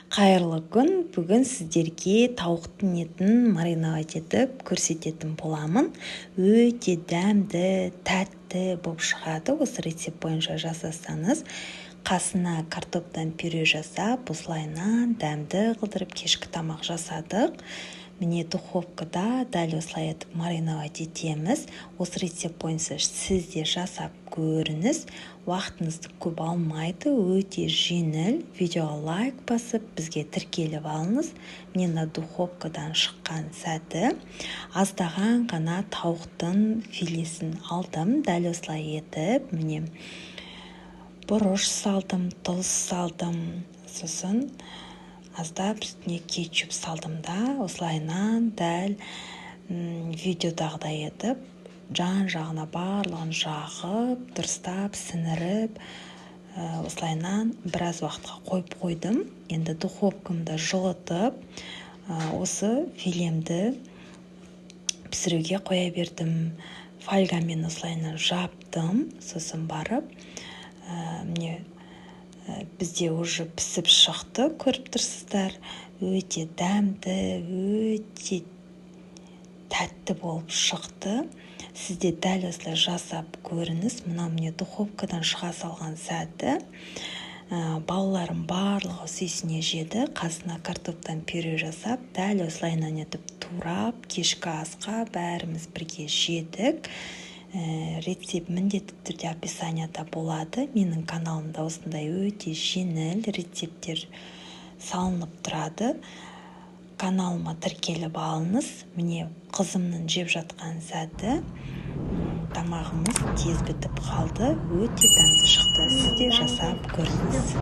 Қайырлы күн! Бүгін сіздерге тауықтың етін мариновать етіп көрсететін боламын. Өте дәмді, тәтті болып шығады осы рецепт бойынша жасасаңыз. Қасына картоптан пюре жасап, осылайынан дәмді қылдырып кешкі тамақ жасадық. Міне, духовкада дәл осылай етіп мариновать етеміз. Осы рецепт бойынша сіз де жасап көріңіз, уақытыңызды көп алмайды, өте жеңіл. Видеоға лайк басып, бізге тіркеліп алыңыз. Міне, мына духовкадан шыққан сәті. Аздаған ғана тауықтың филесін алдым, дәл осылай етіп, міне, бұрыш салдым, тұз салдым, сосын аздап үстіне кетчуп салдым да, осылайынан дәл видеодағыдай етіп жан жағына барлығын жағып, дұрыстап сіңіріп, осылайынан біраз уақытқа қойып қойдым. Енді духовкамды жылытып, осы филемді пісіруге қоя бердім. Фольгамен осылайынан жаптым. Сосын барып, міне, бізде уже пісіп шықты, көріп тұрсыздар. Өте дәмді, өте тәтті болып шықты. Сіз де дәл осылай жасап көріңіз. Мынау, міне, духовкадан шыға салған сәті. Балаларым барлығы сүйсіне жеді. Қасына картоптан пюре жасап, дәл осылайынан етіп турап, кешкі асқа бәріміз бірге жедік. Рецепт міндетті түрде описанияда болады. Менің каналымда осындай өте жеңіл рецепттер салынып тұрады. Каналыма тіркеліп алыңыз. Міне, қызымның жеп жатқан сәті. Тамағымыз тез бітіп қалды, өте дәмді шықты. Сіз де жасап көріңіз.